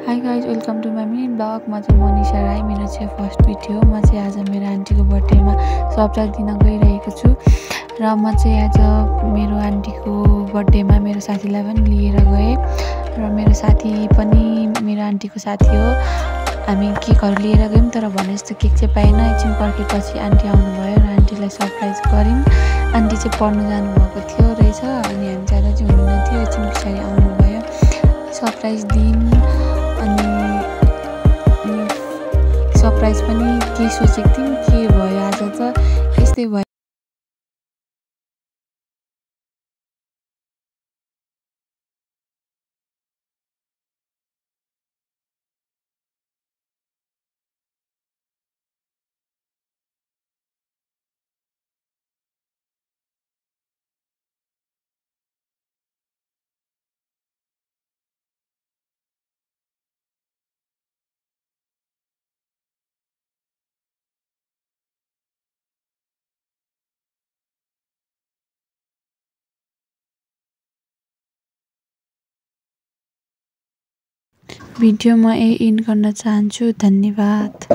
Hi guys welcome to my mini blog. म चाहिँ मनिषा राई। मेरो चाहिँ फर्स्ट भिडियो। म चाहिँ आज मेरो आन्टीको बर्थडेमा सरप्राइज दिन गइरहेको छु र म चाहिँ आज मेरो आन्टीको बर्थडेमा मेरो साथीलाई पनि लिएर गएँ र मेरो साथी पनि मेरो आन्टीको साथी हो। हामी केकहरू लिएर गयौँ तर भने जस्तो केक चाहिँ पाएन। एकछिन पर्खेपछि आन्टी आउनुभयो र आन्टीलाई सरप्राइज गऱ्यौँ। आन्टी चाहिँ पढ्नु जानुभएको थियो रहेछ अनि हामी जाँदा चाहिँ हुनुहुन्न थियो। एकछिन पछाडि आउनुभयो, सरप्राइज दियौँ। अनि सरप्राइज पनि के सोचेको थियौँ के भयो, आज त यस्तै भयो। भिडियो म यही इन्ड गर्न चाहन्छु। धन्यवाद।